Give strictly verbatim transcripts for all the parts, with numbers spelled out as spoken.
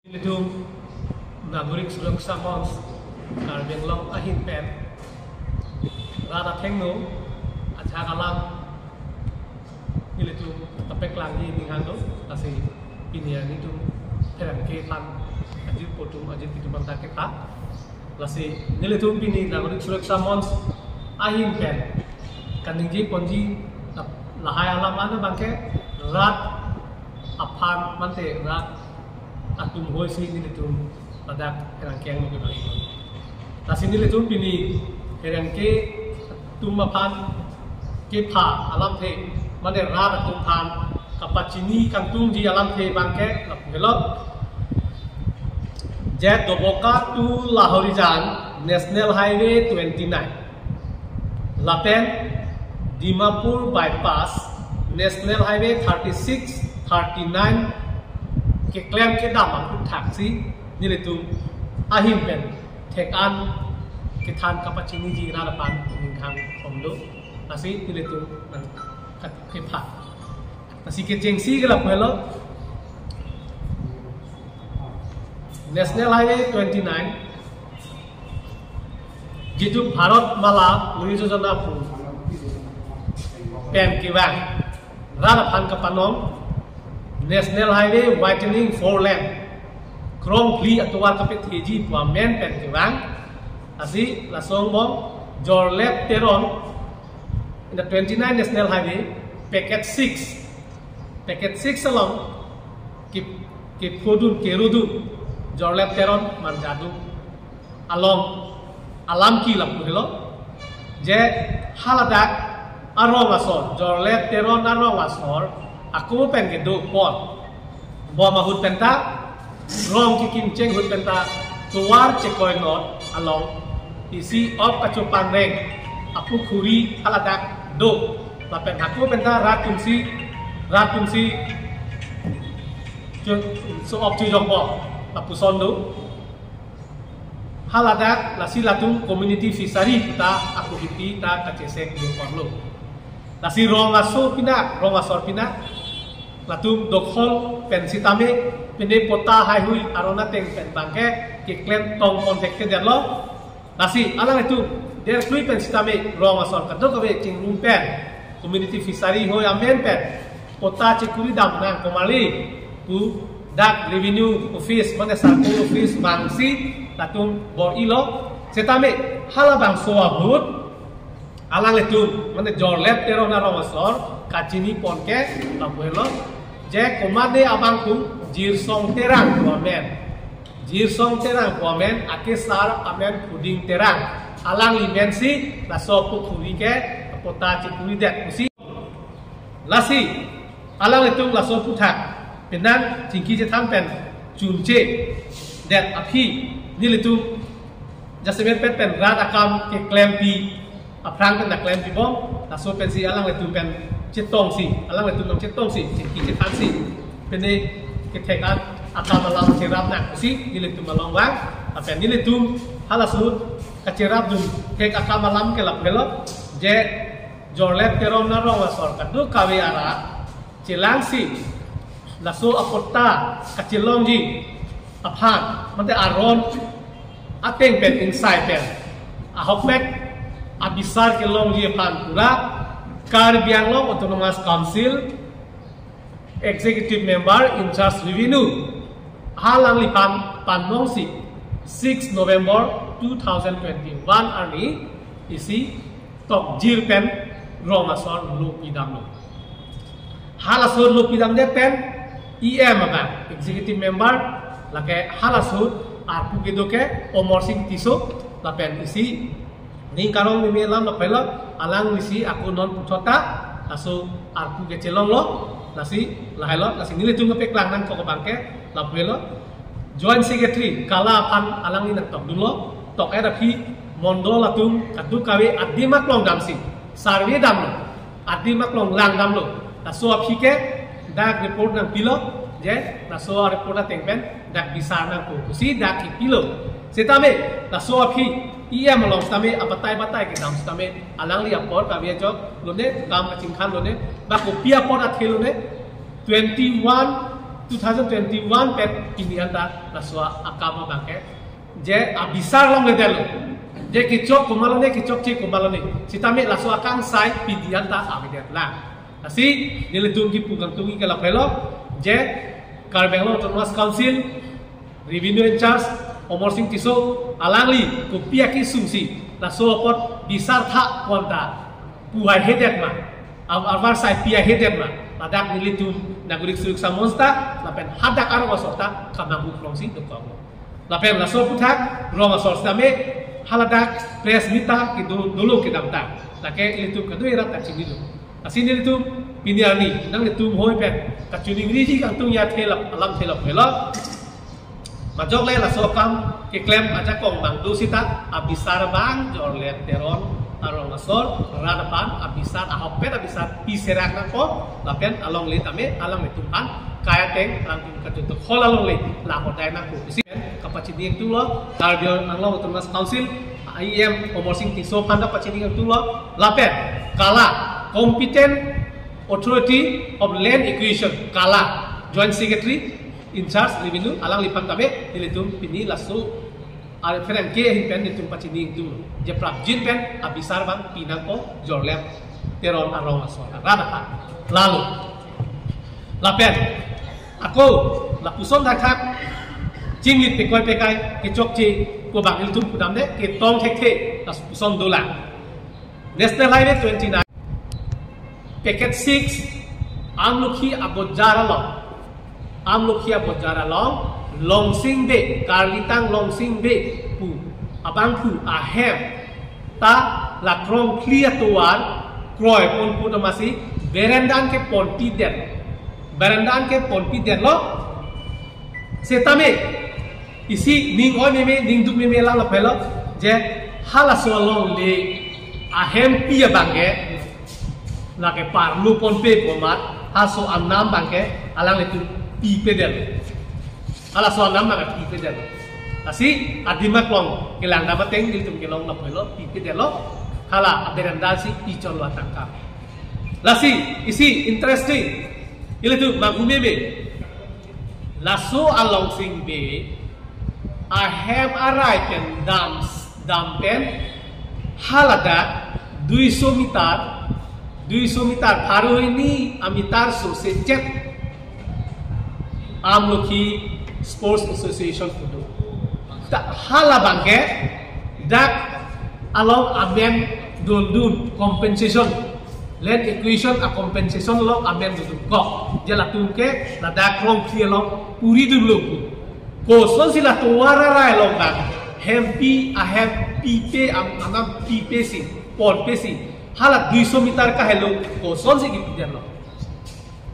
Nelitum Nagorik Suraksha Monch Karbi Anglong ahin pen rat athengno ajahak alam nelitum kapeklangji ninghang do. Lasi pini nelitum pherangke aphan ajirpo atum ajirpi atum anta kepha. Lasi nelitum pini Nagorik Suraksha Monch ahin pen kaningje ponji lahai alam abangke rat aphan mate rat atum hoi si nelitum ladak pherangke angno kepha. Lasi nelitum pini pherangke atum aphan kepha alamthe mate rat atum aphan kapachini kangtungji alamthe abangke lapu helo. Je Doboka to Lahorijan National Highway twenty-nine lapen Dimapur Bypass National Highway thirty-six, thirty-nine keklem kedam aputhaksi nelitum ahin pen thek-an kethan kapachiniji rat aphan ninghang thom do. Lasi nelitum nang kat-, kepha. Lasi kechengsi ke lapu helo. National Highway twenty-nine, jitu Bharat Mala Luri Yojana pu pen kevang rat aphan kapanong, National Highway widening four lane, krong phli atovar kapetheji pu amen pen kevang. Lasi laso angbong Jorlep Teron in the twenty-nine National Highway, package six, package six along ke, kephodun, kerodun Jorlep Teron manjadun along alam ke lapu helo. Je haladak arong asor, Jorlep Teron arong asor ako pen kedo apot bom ahut penta rong kekim cheng ahut penta tovar chekoinot along isi ok kachopang reng apukhuri haladak do. Lapen ako penta rat atumsi, rat atumsi cho-, so-ok chojokpo lapuson do. Haladak lasi latum community fishery ta ako hipi ta kachesek do korlo. Lasi rong aso pina, rong asor pina latum dokhol pen sitame, pine pota haihui aron ateng pen abangke keklem tong pon thekthedetlo. Lasi alanglitum derklui pen sitame rong asor kadokave chingrum pen community fishery hoi amen pen pota chekuri dam nang komarli pu dak revenue office mane circle office abangsi latum bor-ilo. Sitame halabangso ahut alanglitum mane Jorlep Teron arong asor kachini pon ke lapu helo. Je komatne abang pu Jirsong Terang pu amen. Jirsong Terang pu amen, akesar amen Phuding Terang. Alangli amen si laso pukhuri ke pota chekuridet pusi. Lasi alanglitum laso aphuthak penang chingki chethan pen chunchedet aphi nelitum jasemet pet pen rat akam keklempi aphrang pen nangklempi bom, laso pensi alanglitum pen chetongsi, alanglitum nangchetongsi, chingki chethansi, pine kethek-an akam alam cherap nangsi nelitum along vang, lapen nelitum halaso ahut kacherapdun thek akam alam ke lapu helo, je Jorlep Teron arong asor kadokave arat chelangsi laso apota kachelongji aphan mate aron ateng pen insai pen ahokpet abisar kelongji aphan pura Karbi Anglong Autonomous Council Executive Member in charge Revenue alangliphan panongsi six November two thousand twenty-one arni isi tokjir pen rong asor lopi damlo. Halaso lopi damdet pen E M abang, Executive Member, lake halaso arpu kedo ke Omor Sing Tisso, lapen isi ning karong mimi alam lapu helo, alanglisi ako non puthot ta laso arpu kechelonglo, lasi lahelo, lasi nelitum kepeklang nangkok abangke lapu helo. Joint Secretary Kala aphan alangli nangtokdunlo, tok-et aphi mondol atum kadokave adim aklong damsi survey damlo, adim aklong lang damlo, laso aphi ke dak report nangpilo, je laso report ateng pen dak bisar nangpo pusi dak kipilo. Sitame laso aphi E M along sitame abatai batai kedam sitame alangli apor kave ajok lone, kam kachingkhan lone, ba kopi apor athe lone, twenty-one Two thousand twenty-one pen pini anta laso akam abangke je abisar longledetlo. Je kechok komatlo ne, kechokche komatlo ne. Sitame laso akangsai pini anta avedetlang. Lasi nelitum kipu kangtung ke lapulo, je Karbi Anglong Autonomous Council Revenue in charge Amarsing Tisso alangli kopi akesung si laso apot bisar tha pu anta pu haihedet ma, a-, avarsai pi haihedet ma, ladak nelitum Nagorik Suruksa Monch ta lapen hadak arong asor ta kamanghu krongsi dokoklo. Lapen laso aphuthak rong asor sitame haladak press meet ta kedo dolo kedam ta, lake ilitum kadoi rat ta chinilo. Lasi nelitum pini arni nanglitum hoi pen kachiningriji kangtung ya thelap alam thelap melo. Majok le laso akam keklem ajakong bang do sita abisar bang Jorlep Teron arong asor rat aphan abisar ahokpet abisar pi serak nangpo, lapen alongle tame alanglitum aphan kai ateng rangtum kachun tok hol alongle lahodai nangpo. Isi pen kapachini ingtunglo Karbi Anglong Autonomous Council E M Amarsing Tisso aphan ta pachini ingtunglo, lapen KALA, Competent Authority of Land Acquisition, KALA Joint Secretary in charge Revenue, alangliphan tame nelitum pini laso arpherangke ahin pen nelitum pachini ingtunglo. Je prapjin pen abisar bang pi nangpo Jorlep Teron arong asor rat aphan. Lalo. Lapen ako lapuson thakthak chinglit pekoi pekai kechokche pu abang ilitum pudamde ketong thekthe lapuson dolang. National Highway twenty-nine, Package six, Amlokhi abojar along, Amlokhi abojar along Longsing Bey, Karlitang Longsing Bey pu abangphu ahem ta la krongphli atovar kroiponpo amatsi berenda an keponpidetlo, berenda an keponpidetlo. Setame isi ning oi meme, ning duk meme lang lapulo, je halaso alongle ahempi abangke lake parlo ponpe pu amat halaso anam abangke alanglitum pipedetlo. Halaso anam abangke pipedetlo. Lasi adim aklong kelang dam ateng ilitum kelong lapulo, pipedetlo. Hala aberenda si pichotlo atangka. Lasi isi interesting, ilitum manghu meme. Laso a Longsing Bey ahem arai pen dam, dam pen haladak duiso meter, duiso meter, pharo hini ameter so sechet Amlokhi Sports Association kedo. Ta hala abangke dak along amen dundun compensation, land acquisition a compensation along amen dundun kok. Je latum ke ladak krongphli along puri dunlo. Kosonsi la tovar arai along dak hempi ahem pipe am-, anam pipe si, ponpe si, hala duiso meter kahelo kosonsi kipidetlo.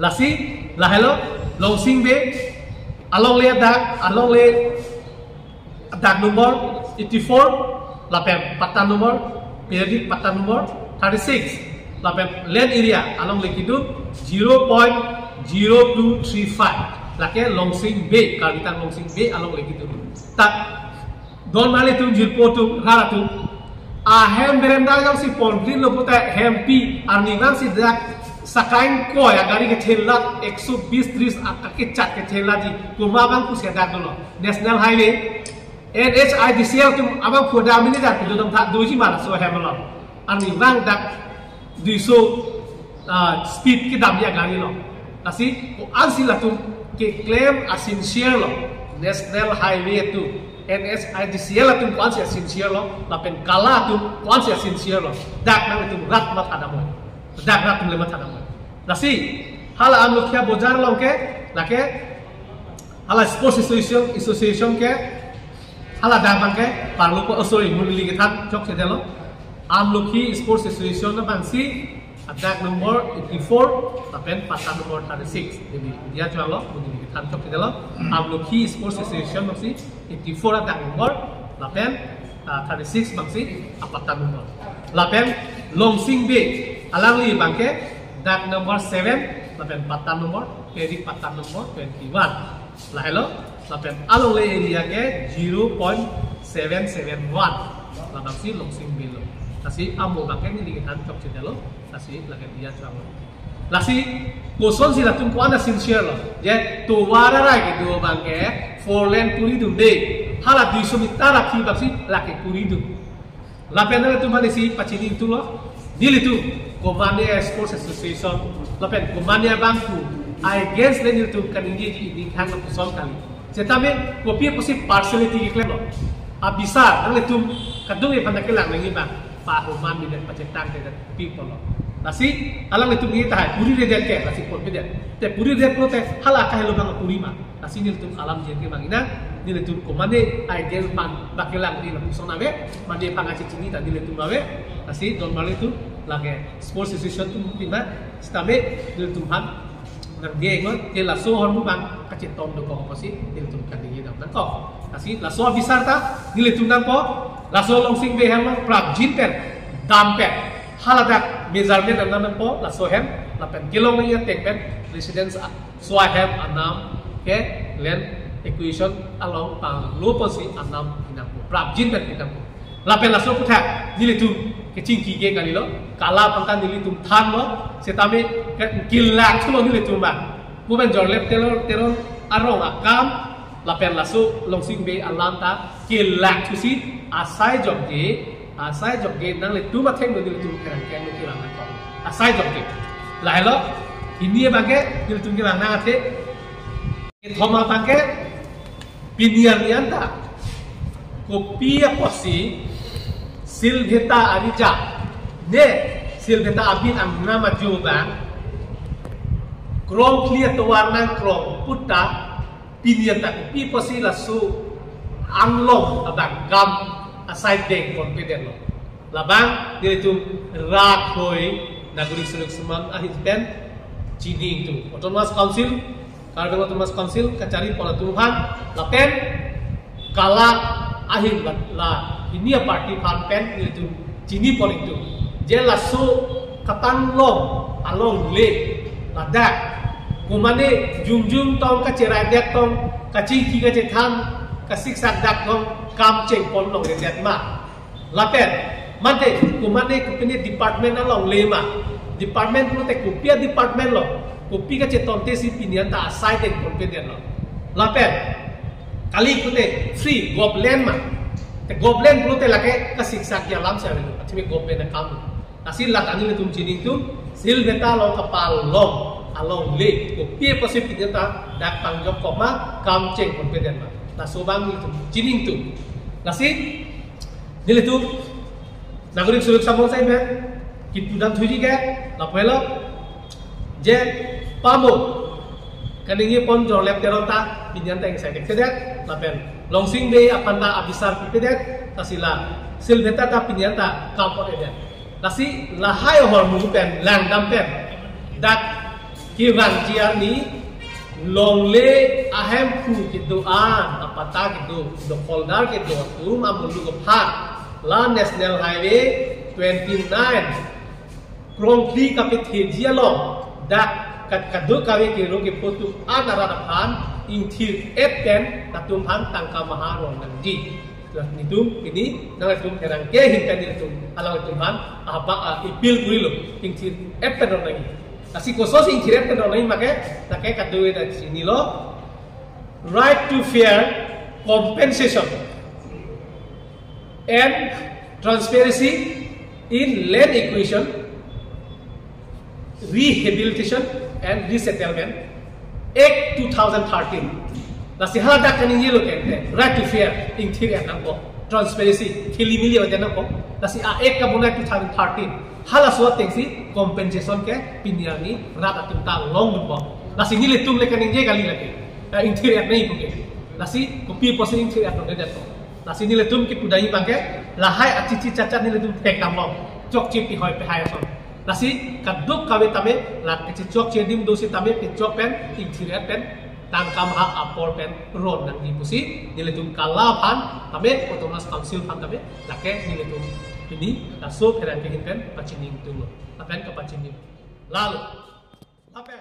Lasi lahelo Longsing Bey alongle adak, alongle adak number eighty-four, lapen patta number, periodic patta number thirty-six, lapen land area alongle kedun zero point zero two three five. Lake Longsing Bey, Karlitang Longsing Bey alongle kedun. Ta don mali atum, jirpo atum, rat atum, ahem berenda jongsi ponpidetlo puta hempi arnivang si dak sakaing koi agari kethelat ekso bis tris akakechat kethelatji, komat abang pusi adak dolo? National Highway, N H I D C L atum abangphu dak mini dak pidodam tha doji ma laso ahem along. Arnivang dak duiso, ah, speed kedamji agarilo. Lasi ko-ansi latum keklem a-sincere lo, National Highway atum, N H I D C L atum ko-ansi a-sincere lo, lapen KALA atum ko-ansi a-sincere lo, dak nangtum rat mathadamnon, dak rat atum le mathadamnon. Lasi hala Amlokhi abojar along ke, lake hala Sports Association, Association ke, hala dak abangke parlo po, oh, sorry, mo neli kethan chokchedetlo. Amlokhi Sports Association abangsi adak number eighty-four, lapen patta number thirty-six. Jadi dia chalo, mo neli kethan chokchedetlo. Amlokhi Sports Association abangsi eighty-four adak number, lapen, ah, thirty-six abangsi apatta number. Lapen Longsing Bey alangli abangke dak number seven, lapen patta number, periodic patta number twenty-one. Lahelo, lapen alongle area ke zero point seven seven one. Labangsi Longsing Bey lo. Lasi amo abangke neli kethan chokchedetlo. Lasi lake dia chalo. Lasi kosonsi latum ko-an a sincere lo, je tovar arai kedo abangke four lane puridunde, hala duiso meter aphi abangsi lake puridun. Lapen nanglitum aphansi pachini ingtung lo, nelitum komatne sports association lapen komatne abang pu against le nelitum kaningjeji, ning hang lapuson kali. Setame kopi apotsi partiality keklemlo? Abisar nanglitum kadokave aphan kelang nangji abang, pa-ahormu medet, pachetangtedet pi pulo. Lasi alanglitum nangji tahai, puriredet ke, lasi ponpedet. Te puriredet pulote hala kahelo abang puri ma? Lasi nelitum alam jengke abang ina, nelitum komatne idea aphan bang kelang nangji lapuson ave, mane aphan kachechini ta nelitum ave. Lasi don marli atum, lake sports association atum pi ma, setame nelitum aphan nangdeng non, ke laso ahormu abang kacheton dokok apotsi nelitum kaningje dam nangkok. Lasi laso abisar ta nelitum nangpo, laso Longsing Bey ahem prapjin pen, dam pen, haladak measurement anam nangpo, laso ahem, lapen kelong nangji ateng pen residence a-, so ahem anam ke land acquisition along panglo apotsi anam pi nangpo, prapjin pen pi nangpo. Lapen laso aputhak nelitum kechingki ke kalilo, kala aphan ta nelitum thanlo, setame ke-, kelak thulo nelitum abang. Pu pen Jorlep Teron, Teron arong akam, lapen laso Longsing Bey alam ta kelak thusi asai jokje, asai jokje nanglitum athengno nelitum kerang keng lo kirang nangkok. Asai jokje. Lahelo, pini abangke nelitum kirang nang athe. Kethom abangke, pini arni anta kopi apotsi Silveta arija, ne Silveta abin angnam ajo abang Krongkhli atovar nangkrong putta, pini anta kopi apotsi laso anglong abang kam asai dengponpedetlo? Labang nelitum rat hoi Nagorik Suroksha Manch ahin pen chini ingtung, Autonomous Council, Karbi Anglong Autonomous Council kachari pon atum aphan, lapen kala ahin la, la hini aparty aphan pen nelitum chini pon ingtung, je laso katanglong alongle ladak komatne jongjung tong, kacheraidet tong, kachingki kachethan, kasiksak dak tong, kam chengpon longledet ma? Lapen mate komatne kopine department alongle ma? Department pulote kopi a-department lo? Kopi kachetontesi pini anta asai dengponpedetlo? Lapen kali pulote free government ma? Te government pulote lake kasiksak alam si avelo, athimi government akam. Lasi la ta nelitum chini ingtung, Silveta along kapalong alongle kopi apotsi pini anta dak pangjokkok ma, kam chengponpedet ma? Laso abang nelitum chini ingtung. Lasi nelitum Nagorik Suroksha Manch asai pen kipudam thuji ke lapu helo, je pamo kaningje pon Jorlep Teron ta pini anta ingsai thekthedet, lapen Longsing Bey aphan ta abisar pipedet, lasi la Silveta ta pini anta kam pon-edet. Lasi lahai ahormu pen langdam pen dak kevangji arni longle ahemphu kedo-an, apatta kedo, dokholdar kedo atum amuluk aphan la National Highway twenty-nine Krongkhli kapetheji along dak kat-, kadokave kero kepo atum an arat aphan ingthir-et pen latum aphan tangka maha ron nangji. Netum pini nanglitum pherangke ahin pen netum alanglitum aphan apa, ah, appeal kurilo, ingthir-et pen ron nangji. Lasi kosonsi ingthir-et pen ron nangji ma ke, lake kadokave ta chinilo, right to fair compensation and transparency in land acquisition, Rehabilitation and Resettlement Act two thousand thirteen. Lasi haladak kaningjelo ke, right to fair, ingthir-et nangpo, transparency, khilimili ode nangpo. Lasi a-act kabonai two thousand thirteen, halaso atengsi compensation ke pini arni rat atum ta longdunpo. Lasi nelitum le kaningje kali lake, eh, ingthir-et nangji puke. Lasi kopi apotsi ingthir-et nangdedetpo? Lasi nelitum kipudamji abangke, lahai achichi chachat nelitum thekdamlong, chokche pihoi pihai ason. Lasi kadokave tame lake chichokche adim do sitame pechok pen, ingthir-et pen, tangka maha apor pen ron nangji pusi nelitum kala aphan tame, Autonomous Council aphan tame, lake nelitum pini laso pherangke ahin pen pachini ingtunglo, lapen kapachini. Lalo, lapen